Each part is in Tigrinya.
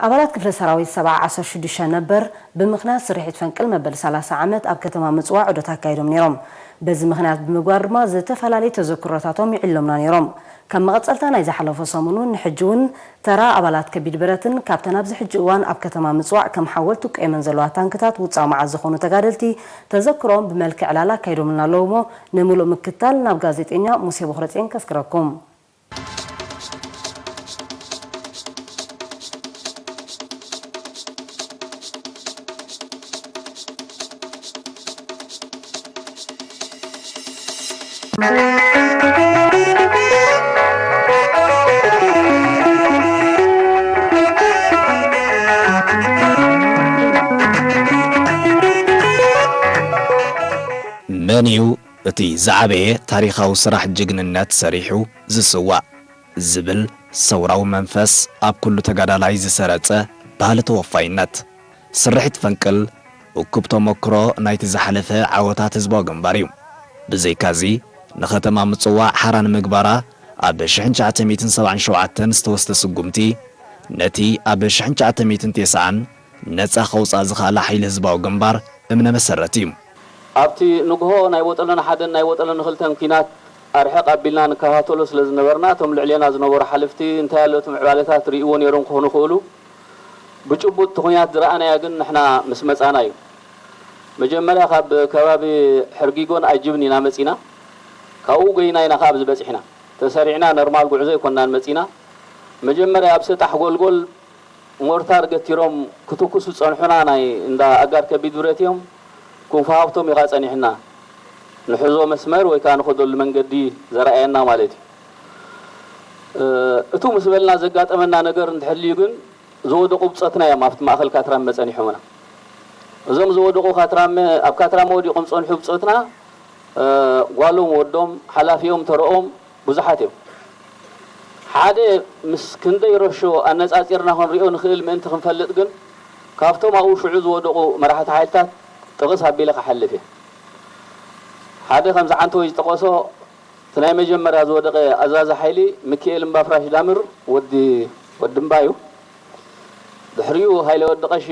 ኣባላት ክፍለ ሰራዊት ሰብዓ ዓሰርተ ሽዱሽተ ነበር ብምኽንያት ስርሒት ፈንቅል መበል ሰላሳ ዓመት ኣብ ከተማ ምጽዋዕ ዑደት ኣካይዶም ነይሮም። በዚ ምኽንያት ብምግባር ድማ ዝተፈላለዩ ተዘክሮታቶም ይዕለሙና ነይሮም። ከም መቐጸልታ ናይ ዝሓለፈ ሰሙን እውን ንሕጂ እውን ተራ ኣባላት ከቢድ ብረትን ካብተን ኣብዚ ሕጂ እዋን ኣብ ከተማ ምጽዋዕ ከም ሓወልቲ ቆይመን ዘለዋ ታንክታት ውጻእ መዓት ዝኾኑ ተጋደልቲ ተዘክሮም ብመልክዕ ዕላል ኣካይዶምልና ኣለዉ እሞ ንምሉእ ምክታል ናብ ጋዜጠኛ ሙሴ ቦኽረጼን ከስክረኩም። መን እዩ እቲ ዝዓበየ ታሪኻዊ ስራሕ ጅግንነት ሰሪሑ ዝስዋእ ዝብል ሰውራዊ መንፈስ ኣብ ኩሉ ተጋዳላይ ዝሰረጸ ባህሊ ተወፋይነት፣ ስርሒት ፈንቅል እኩብ ተመክሮ ናይቲ ዝሓለፈ ዓወታት ህዝባዊ ግንባር እዩ። ብዘይካዚ፣ ንከተማ ምጽዋዕ ሓራ ንምግባራ ኣብ ሽሕን ትሽዓተ ሚእትን ሰብዓን ሸውዓተን ዝተወስደ ስጉምቲ፣ ነቲ ኣብ ሽሕን ትሽዓተ ሚእትን ተስዓን ነጻ ከውጽኣ ዝኸኣለ ሓይሊ ህዝባዊ ግንባር እምነ መሰረት እዩ። ኣብቲ ንግሆ ናይ ወጠሎን ሓደን ናይ ወጠሎን ክልተን ኲናት ኣርሕቕ ኣቢልና ንከታተሎ ስለ ዝነበርና፣ እቶም ልዕሌና ዝነበሩ ሓለፍቲ እንታይ ኣሎ እቲ ምዕባለታት ርእይዎ ነይሮም ክኾኑ ይኽእሉ። ብጭቡጥ እቲ ኲናት ዝረኣናዮ ግን ንሕና ምስ መጻና እዩ። መጀመርያ ካብ ከባቢ ሕርጊጎን ኣጅብን ኢና መጺና። ካብኡ ጎይና ኢና ከኣ ኣብዚ በጺሕና። ተሰሪዕና ነርማል ጉዕዞ ኣይኮናን መጺና። መጀመርያ ኣብ ሰጣሕ ጎልጎል ሞርታር ገቲሮም ክትኩሱ ዝጸንሑና ናይ እንዳ ኣጋር ከቢድ ብረት እዮም። ክንፉ ሃብቶም እዩ ከኣ ጸኒሕና። ንሕዞ መስመር ወይ ከኣ ንኸደሉ መንገዲ ዘርኣየና ማለት እዩ። እ፣ እቱ ምስ በልና ዘጋጠመና ነገር እንድሕልዩ ግን ዝወደቑ ብጾትና እዮም ኣብቲ ማእኸል ካትራመ ጸኒሖምና። እዞም ዝወደቑ ካትራመ፣ ኣብ ካትራመ ወዲቖም ዝጸንሑ ብጾትና፣ እ፣ ጓሎም ወዶም፣ ሓላፊኦም ተረኦም ብዙሓት እዮም። ሓደ ምስ ክንደይ ረሾ ኣነጻጺርና ክንሪኦ ንኽእል ምእንቲ ክንፈልጥ ግን፣ ካብቶም ኣብኡ ሽዑ ዝወደቑ መራሕቲ ሓይልታት ጥቕስ ኣቢለ ክሓልፍ እየ። ሓደ ከምዚ ዓንተወይ ዝጠቐሶ፣ እቲ ናይ መጀመርያ ዝወደቐ ኣዛዚ ሓይሊ ሚኪኤል እምባፍራሽ ዳምር ወዲ፣ ወዲ እምባ እዩ። ድሕሪኡ ሃይለ ወዲ ቀሺ፣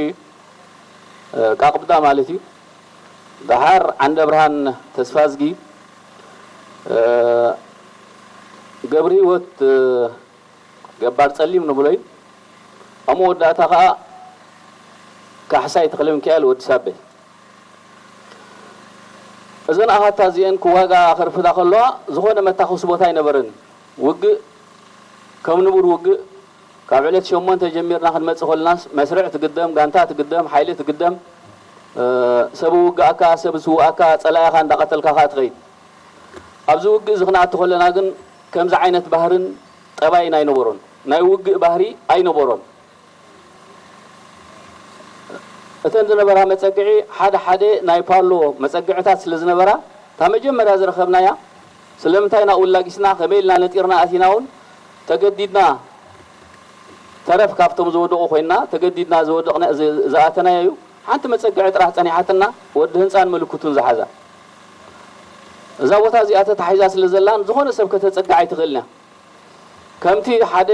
እ፣ ቃቕብዳ ማለት እዩ። ደሓር ዓንደ ብርሃን ተስፋዝጊ፣ እ፣ ገብረ ህይወት፣ እ፣ ገባር ጸሊም ንብሎ እዩ። ኣብ መወዳእታ ኸኣ ካሕሳይ ተኽለ ሚካኤል ወዲ ሳቤ። እዘን ኣኻታ እዚኤን ክዋጋ ከርፍዳ ከለዋ ዝኾነ መታኾሲ ቦታ ኣይነበረን። ውግእ ከም ንቡር ውግእ ካብ ዕለት ሸሞንተ ጀሚርና ክንመጽእ ከለናስ መስርዕ ትግደም፣ ጋንታ ትግደም፣ ሓይሊ ትግደም፣ እ፣ ሰብ ይውግኣካ፣ ሰብ ዝስውኣካ፣ ጸላኢኻ እንዳቐተልካ ከኣ ትኸይድ። ኣብዚ ውግእ እዚ ክንኣቱ ከለና ግን ከምዚ ዓይነት ባህርን ጠባይን ኣይነበሮን። ናይ ውግእ ባህሪ ኣይነበሮን። እተን ዝነበራ መጸግዒ ሓደ ሓደ ናይ ፓሎ መጸግዕታት ስለ ዝነበራ፣ እታ መጀመርያ ዝረኸብናያ ስለምንታይ ናብኡ ኣላጊስና፣ ከመይ ኢልና ነጢርና ኣቲና እውን ተገዲድና ተረፍ ካብቶም ዝወደቑ ኮይንና፣ ተገዲድና ዝወደቕና፣ ዝ-፣ ዝኣተናዮ እዩ። ሓንቲ መጸግዒ ጥራሕ ጸኒሓትና፣ ወዲ ህንጻን ምልክቱን ዝሓዛ። እዛ ቦታ እዚኣ ተታሒዛ ስለ ዘላን፣ ዝኾነ ሰብ ከተጸግዕ ኣይትኽእልን እያ። ከምቲ ሓደ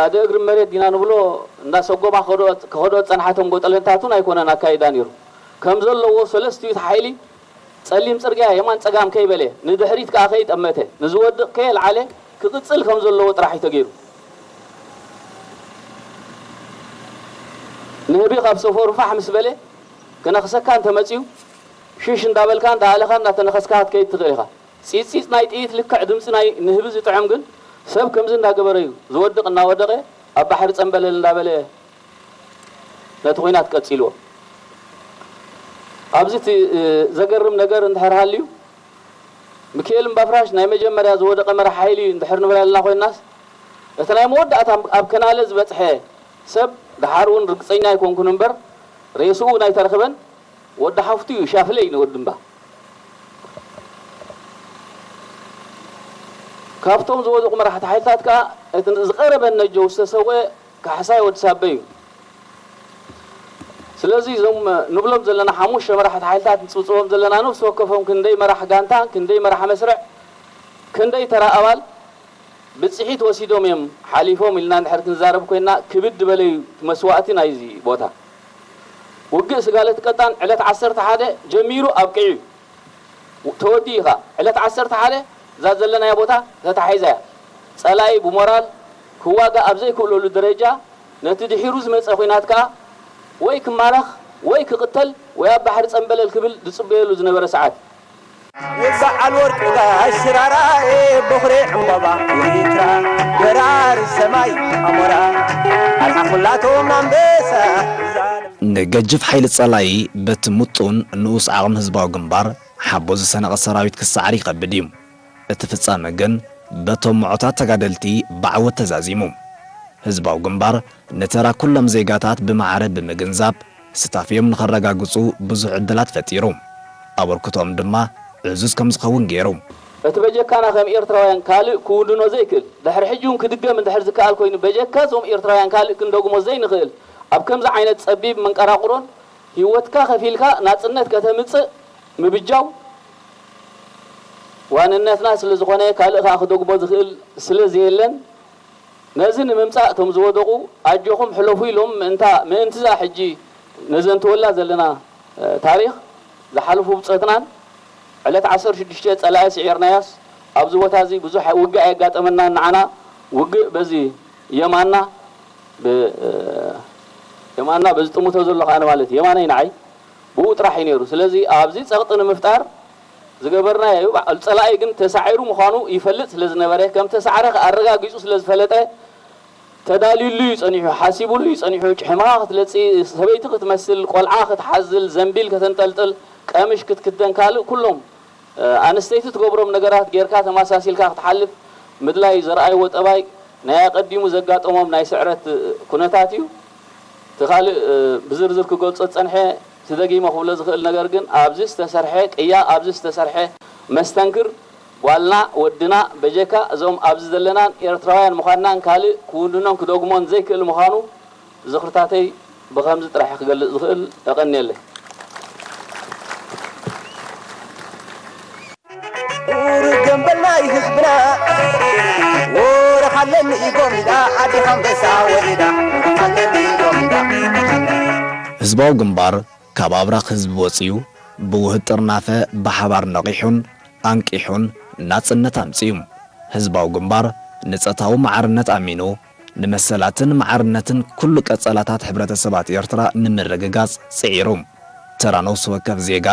ኣደ እግሪ መሬት ዲና ንብሎ፣ እንዳ ሰጎማ ከኸድኦ፣ ከኸድኦ ዝጸንሓ እቶም ጎጠለንታት እውን ኣይኮነን ኣካይዳ ነይሩ። ከም ዘለዎ ሰለስቲኡ እቲ ሓይሊ ጸሊም ጽርግያ የማን ጸጋም ከይበለ፣ ንድሕሪት ከኣ ከይጠመተ፣ ንዝወድቕ ከየልዓለ ክቕጽል ከም ዘለዎ ጥራሕ እዩ ተገይሩ። ንህቢ ካብ ሰፈሩ ፋሕ ምስ በለ፣ ክነኽሰካ እንተመጺኡ፣ ሽሽ እንዳበልካ፣ እንዳኣለኻ፣ እንዳተነኸስካ ክትከይድ ትኽእል ኢኻ። ጺጽጺጽ ናይ ጥይት ልክዕ ድምጺ ናይ ንህቢ ዝጥዕም ግን፣ ሰብ ከምዚ እንዳገበረ እዩ ዝወድቕ፣ እናወደቐ ኣብ ባሕሪ ጸምበለል እንዳበለ ነቲ ኲናት ቀጺልዎ። ኣብዚ እቲ፣ እ፣ ዘገርም ነገር እንድሕር ሃልዩ፣ ሚኪኤል እምባፍራሽ ናይ መጀመርያ ዝወደቐ መራሒ ሓይሊ እንድሕር ንብለልና ኮይንናስ፣ እቲ ናይ መወዳእታ ኣብ ከናለ ዝበጽሐ ሰብ፣ ደሓር እውን ርግጸኛ ኣይኮንኩን እምበር፣ ሬስኡ እውን ኣይተረኽበን፣ ወዲ ሓፍቱ እዩ፣ ሻፍለይ ንወዲ እምባ። ካብቶም ዝወደቑ መራሕቲ ሓይልታት ከኣ እቲ ዝቐረበን ነጀው ዝተሰወ ካሕሳይ ወዲ ሳበ እዩ። ስለዚ እዞም ንብሎም ዘለና ሓሙሽተ መራሕቲ ሓይልታት ንጽውጽዎም ዘለና ነፍሲ ወከፎም ክንደይ መራሕ ጋንታ፣ ክንደይ መራሕ መስርዕ፣ ክንደይ ተራ ኣባል ብፅሒት ወሲዶም እዮም ሓሊፎም ኢልና እንድሕር ክንዛረብ ኮይና፣ ክብድ በለ እዩ እቲ መስዋእቲ ናይዚ ቦታ። ውግእ ስጋለት ቀጣን ዕለት ዓሰርተ ሓደ ጀሚሩ ኣብቂዑ እዩ። ተወዲኡ እዩ ኸዓ። ዕለት ዓሰርተ ሓደ እዛ ዘለናያ ቦታ ተታሒዛ እያ። ጸላኢ ብሞራል ክዋጋእ ኣብ ዘይክእለሉ ደረጃ፣ ነቲ ድሒሩ ዝመጸ ኲናት ከኣ ወይ ክማረኽ ወይ ክቕተል ወይ ኣብ ባሕሪ ጸምበለል ክብል ዝጽበየሉ ዝነበረ ሰዓት እዩ። በዓል ወርቂ ጋሽ ሽራራኤ፣ በኹሪ ዕምባባ ኤርትራ፣ በራሪ ሰማይ ኣሞራ፣ ኣርሓ ኩላቶም ኣንበሳ። ንገጅፍ ሓይሊ ጸላኢ በቲ ምጡን ንኡስ ዓቕሚ ህዝባዊ ግንባር ሓቦ ዝሰነቐ ሰራዊት ክሰዓር ይኸብድ እዩ። እቲ ፍጻመ ግን በቶም ምዑታት ተጋደልቲ ብዓወት ተዛዚሙ። ህዝባዊ ግንባር ንተራ ኩሎም ዜጋታት ብማዕረ ብምግንዛብ፣ ስታፍዮም ንኸረጋግጹ ብዙሕ ዕድላት ፈጢሩ። ኣበርክቶኦም ድማ ዕዙዝ ከም ዝኸውን ገይሩ። እቲ በጀካና ከም ኤርትራውያን ካልእ ክውንኖ ዘይክእል፣ ድሕሪ ሕጂ እውን ክድገም እንድሕር ዝከኣል ኮይኑ፣ በጀካ እዞም ኤርትራውያን ካልእ ክንደግሞ ዘይንኽእል፣ ኣብ ከምዚ ዓይነት ጸቢብ መንቀራቕሮን ህይወትካ ከፊልካ ናጽነት ከተምጽእ ምብጃው ዋንነትና ስለ ዝኾነ፣ ካልእ ከኣ ክደግሞ ዝኽእል ስለ ዘየለን፣ ነዚ ንምምጻእ እቶም ዝወደቑ ኣጆኹም ሕለፉ ኢሎም ምእንታ፣ ምእንትዛ ሕጂ ነዘንትወላ ዘለና፣ እ፣ ታሪኽ ዝሓለፉ ብጾትናን ዕለት ዓሰርተ ሽዱሽተ ጸላኢ ስዒርናያስ ኣብዚ ቦታ እዚ ብዙሕ ውግእ ኣየጋጠመናን ንዓና ውግእ በዚ የማና ብ-፣ እ፣ የማና በዚ ጥምቶ ዘሎ ከኣ ማለት የማነይ ንዓይ ብኡ ጥራሕ እዩ ነይሩ። ስለዚ ኣብዚ ጸቕጢ ንምፍጣር ዝገበርናዮ እዩ። በዓል ጸላኢ ግን ተሳዒሩ ምዃኑ ይፈልጥ ስለ ዝነበረ፣ ከም ተሳዕረ ከኣ ኣረጋጊጹ ስለ ዝፈለጠ፣ ተዳልዩሉ እዩ ጸኒሑ፣ ሓሲቡሉ እዩ ጸኒሑ። ጭሕምኻ ክትለጽእ፣ ሰበይቲ ክትመስል፣ ቆልዓ ክትሓዝል፣ ዘንቢል ከተንጠልጥል፣ ቀምሽ ክትክደን፣ ካልእ ኩሎም፣ እ፣ ኣንስተይቲ ትገብሮም ነገራት ጌርካ ተመሳሲልካ ክትሓልፍ ምድላይ ዘርኣይዎ ጠባይ ናይ ኣቐዲሙ ዘጋጠሞም ናይ ስዕረት ኩነታት እዩ። እቲ ካልእ፣ እ፣ ብዝርዝር ክገልጾ ዝጸንሐ፣ እቲ ደጊመ ክብሎ ዝኽእል ነገር ግን፣ ኣብዚ ዝተሰርሐ ቅያ፣ ኣብዚ ዝተሰርሐ መስተንክር፣ ጓልና፣ ወድና፣ በጀካ፣ እዞም ኣብዚ ዘለናን ኤርትራውያን ምዃንናን ካልእ ክውንኖን ክደግሞን ዘይክእል ምዃኑ ዝኽርታተይ ብኸምዚ ጥራሕ ክገልጽ ዝኽእል። የቐንየለይ። ቁሩብ ገምበል ናይ ህዝብና ወረኻለኒ ጎሚዳ፣ ኣዲኻ ኣንበሳ ወሪዳ፣ ወረኻለኒ ጎሚዳ። ህዝባዊ ግንባር ካብ ኣብራኽ ህዝቢ ወጺኡ፣ ብውህድ ጥርናፈ ብሓባር ነቒሑን ኣንቂሑን ናጽነት ኣምጺኡ። ህዝባዊ ግንባር ንጸታዊ ማዕርነት ኣሚኑ፣ ንመሰላትን ማዕርነትን ኩሉ ቀጸላታት ሕብረተሰባት ኤርትራ ንምርግጋጽ ጽዒሩ። ተራ ነፍሲ ወከፍ ዜጋ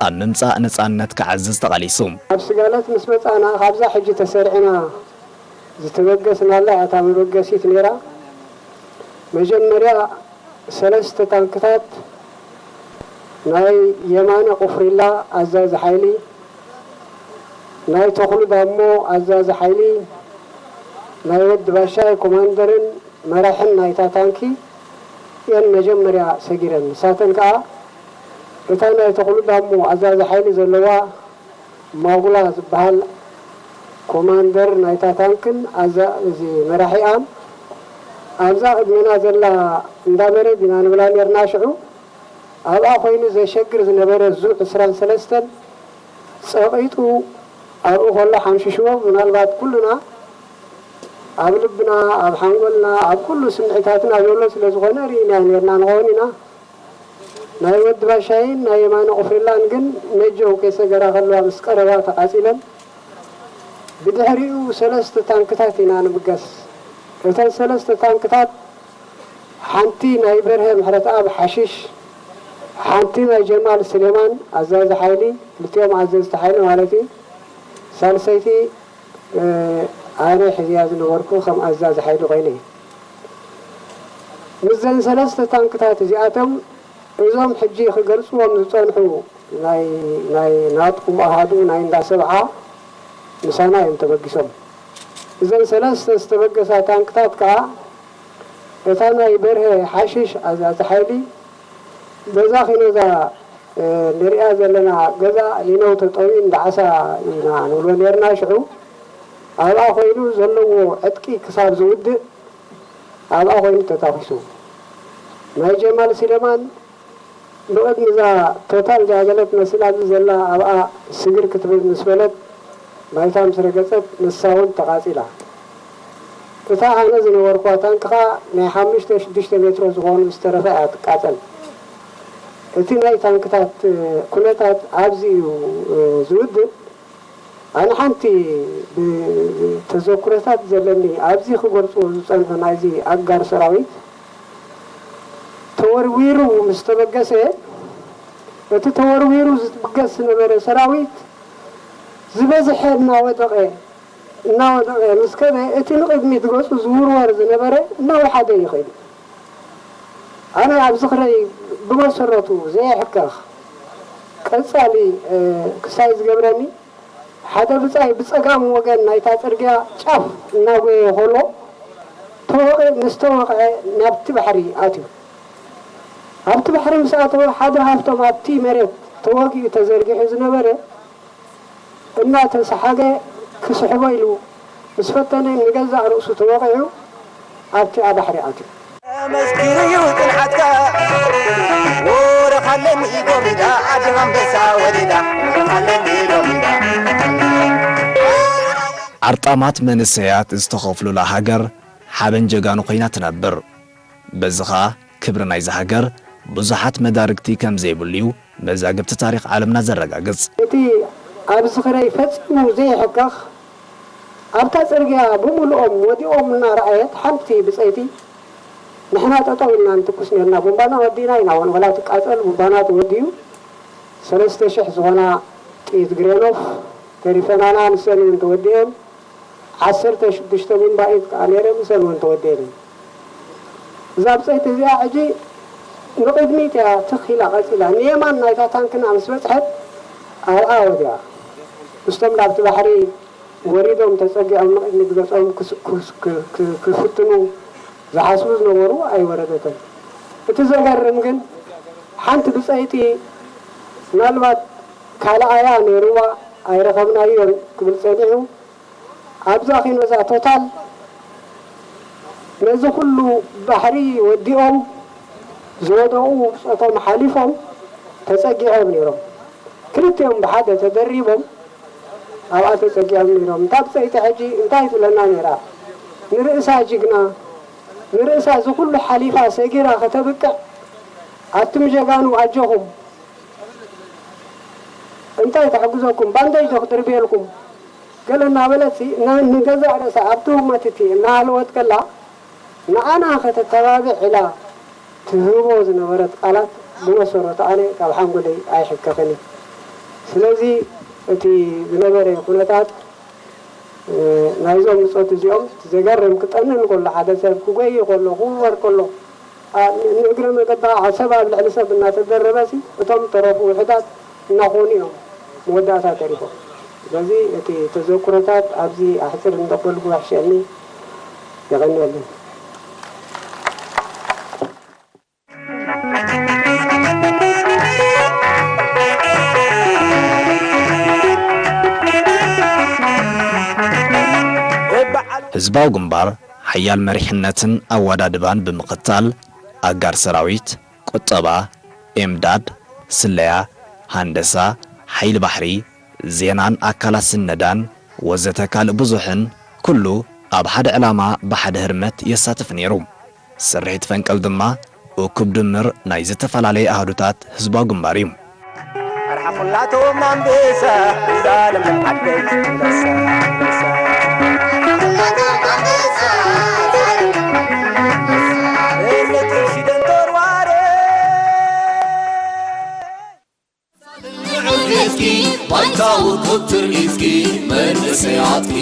ኣብ ምምጻእ ነጻነት ክዓዝዝ ተቓሊሱ። ኣብ ስጋለት ምስ መጻና፣ ካብዛ ሕጂ ተሰሪዕና ዝተበገስናላ እያ እታ መበገሲት ነይራ። መጀመርያ ሰለስተ ታንክታት ናይ የማነ ቁፍሪላ ኣዛዚ ሓይሊ፣ ናይ ተኽሉ ዳሞ ኣዛዚ ሓይሊ፣ ናይ ወዲ ባሻይ ኮማንደርን መራሕን ናይታ ታንኪ እየን መጀመርያ ሰጊረን። ንሳተን ከኣ እታ ናይ ተኽሉ ዳሞ ኣዛዚ ሓይሊ ዘለዋ ማጉላ ዝበሃል ኮማንደር ናይታ ታንክን ኣዛ-፣ እዚ መራሒኣን ኣብዛ ቅድሜና ዘላ እንዳ መረብ ኢና ንብላ ኔርና። ሽዑ ኣብኣ ኮይኑ ዘሸግር ዝነበረ ዙ ዕስራን ሰለስተን ጸቒጡ ኣብኡ ከሎ ሓምሽሽዎ። ምናልባት ኩሉና ኣብ ልብና፣ ኣብ ሓንጎልና፣ ኣብ ኩሉ ስምዒታትና ዘሎ ስለ ዝኾነ ርኢናዮ ኔርና ንኸውን ኢና። ናይ ወዲ ባሻይን ናይ የማነ ቁፍሪላን ግን ነጀው ከይሰገራ ከለዋ ምስ ቀረባ ተቓጺለን። ብድሕሪኡ ሰለስተ ታንክታት ኢና ንምገስ። እተን ሰለስተ ታንክታት፣ ሓንቲ ናይ በርሀ ምሕረተኣብ ሓሽሽ፣ ሓንቲ ናይ ጀማል ስሌማን ኣዛዚ ሓይሊ፣ ክልቲኦም ኣዘዝቲ ሓይሊ ማለት እዩ። ሳልሰይቲ፣ እ፣ ኣነ ሒዝያ ዝነበርኩ ከም ኣዛዚ ሓይሊ ኮይነ። ምስዘን ሰለስተ ታንክታት እዚኣቶም፣ እዞም ሕጂ ክገልጽዎም ዝጸንሑ ናይ፣ ናይ ናጥቁ ኣሃዱ ናይ እንዳ ሰብዓ ምሳና እዮም ተበጊሶም። እዘን ሰለስተ ዝተበገሳ ታንክታት ከኣ፣ እታ ናይ በርሀ ሓሽሽ ኣዛዚ ሓይሊ፣ በዛ ኺኖዛ፣ እ፣ ንሪኣ ዘለና ገዛ ሊነው ተጠውዩ እንዳ ዓሳ ኢና ንብሎ ኔርና። ሽዑ ኣብኣ ኮይኑ ዘለዎ ዕጥቂ ክሳብ ዝውድእ ኣብኣ ኮይኑ ተታኺሱ። ናይ ጀማል ሲለማን ብቕድሚ እዛ ቶታል ድያ ገለ ትመስል ኣብዚ ዘላ ኣብኣ ስግር ክትብል ምስ በለት፣ ናይታ ምስ ረገጸት ንሳ እውን ተቓጺላ። እታ ኣነ ዝነበርኩዋ ታንክ ኸኣ ናይ ሓሙሽተ ሽዱሽተ ሜትሮ ዝኾኑ ዝተረፈ እያ ትቃጸል። እቲ ናይ ታንክታት ኩነታት ኣብዚ እዩ ዝውድእ። ኣነ ሓንቲ ተዘክሮታት ዘለኒ ኣብዚ ክገልጾ ዝጸንሑ ናይዚ ኣጋር ሰራዊት ተወርዊሩ ምስ ተበገሰ እቲ ተወርዊሩ ዝብገስ ዝነበረ ሰራዊት ዝበዝሐ እናወደቐ እናወደቐ ምስ ከደ እቲ ንቕድሚት ገጹ ዝውርወር ዝነበረ እናወሓደ ይኸይድ። ኣነ ኣብ ዝኽረይ ብመሰረቱ ዘየሕከኽ ቀጻሊ ክሳይ ዝገብረኒ ሓደ ብጻይ ብጸጋም ወገን ናይታ ጽርግያ ጫፍ እናጎየ ከሎ ተወቒ ምስ ተወቕዐ ናብቲ ባሕሪ ኣትዩ። ኣብቲ ባሕሪ ምስ ኣተወ ሓደ ካብቶም ኣብቲ መሬት ተወጊኡ ተዘርጊሑ ዝነበረ እናተሰሓገ ክስሕቦ ኢሉ ምስ ፈተነ ንገዛእ ርእሱ ተወቒዑ ኣብቲ ኣብ ባሕሪ ኣትዩ። መስኪሩ እዩ ጽንዓትካ ወረኻለኒ ጎሚዳ ኣደም ኣንበሳ ወሪዳ ወረኻለኒ ጎሚዳ። ዓርጣማት መንእሰያት ዝተኸፍሉላ ሃገር ሓበን ጀጋኑ ኮይና ትነብር። በዚ ኸኣ ክብሪ ናይዛ ሃገር ብዙሓት መዳርግቲ ከም ዘይብሉ እዩ መዛግብቲ ታሪኽ ዓለምና ዘረጋግጽ። እቲ ኣብ ዝኽረይ ፈጺሙ ዘይሕከኽ ኣብታ ጽርግያ ብምልኦም ወዲቖም እናረኣየት ሓንቲ ብጸይቲ ንሕና ጠጠው ኢልና ንትኩስ ኔርና ቡምባና ወዲእና ኢና ወን ወላ ትቃጸል ቡምባና ተወዲኡ ሰለስተ ሽሕ ዝኾና ጥይት ግሬኖፍ ተሪፈናና ንሰን እውን ተወዲኤን ዓሰርተ ሽዱሽተ ቡምባ ኢድ ከኣ ነይረ ምሰን እውን ተወዲኤን እየን። እዛ ብጸይቲ እዚኣ ሕጂ ንቕድሚት እያ ትኽ ኢላ ቀጺላ ንየማን ናይታ ታንክና ምስ በጽሐት ኣብኣ ወዲቓ ምስቶም ናብቲ ባሕሪ ወሪዶም ተጸጊዖም ንቕድሚት ገጾም ክፍትኑ ዝሓስቡ ዝነበሩ ኣይወረደትን። እቲ ዘገርም ግን ሓንቲ ብጸይቲ ምናልባት ካልኣያ ነይርዋ ኣይረኸብናዮን ክብል ጸኒሑ ኣብዛ ኺኖዛ ቶታል ነዚ ኩሉ ባሕሪ ወዲኦም ዝወደቑ ብጾቶም ሓሊፎም ተጸጊዖም ነይሮም። ክልቲኦም ብሓደ ተደሪቦም ኣብኣ ተጸጊዖም ነይሮም። እታ ብጸይቲ ሕጂ እንታይ ትብለና ነይራ? ንርእሳ ጅግና፣ ንርእሳ እዚ ኩሉ ሓሊፋ ሰጊራ ከተብቅዕ ኣቱም ጀጋኑ ኣጆኹም። እንታይ ክሕግዘኩም ባንደጅ ዶ ክድርብየልኩም ገለ እናበለት ንገዛእ ርእሳ ኣብቲ ህሞት እቲ እናሃለወት ከላ ንዓና ከተተባብዕ ኢላ ትህቦ ዝነበረት ቃላት ብመሰረቱ ኣነ ካብ ሓንጎለይ ኣይሕከኽን እዩ። ስለዚ እቲ ዝነበረ ኩነታት ናይዞም ብጾት እዚኦም ዘገርም ክጠንን ከሎ ሓደ ሰብ ክጎይ ከሎ ክውርወር ከሎ ንእግረ መገዳ ሰብ ኣብ ልዕሊ ሰብ እናተደረበ ሲ እቶም ተረፉ ውሕዳት እናኾኑ እዮም መወዳእታ ተሪፎም። ስለዚ እቲ ተዘክሮታት ኣብዚ ኣሕፅር እንዳበልኩ ይሕሸኒ። የቐንየለይ። ህዝባዊ ግንባር ሓያል መሪሕነትን ኣወዳድባን ብምኽታል ኣጋር ሰራዊት፣ ቁጠባ፣ ኤምዳድ፣ ስለያ፣ ሃንደሳ፣ ሓይሊ ባሕሪ፣ ዜናን ኣካላት ስነዳን ወዘተ ካልእ ብዙሕን ኩሉ ኣብ ሓደ ዕላማ ብሓደ ህርመት የሳትፍ ነይሩ። ስርሒት ፈንቅል ድማ እኩብ ድምር ናይ ዝተፈላለየ ኣሃዱታት ህዝባዊ ግንባር እዩ። ኣርሓ ኩላቶም ኣንበሳ እዛ ለምለም ዓደይ ኣንበሳ ኣንበሳ እምነትን ሽደን ተርዋረ ዕብየትኪ ባይታዊ ኩትር ኢዝኪ መንእሰያትኪ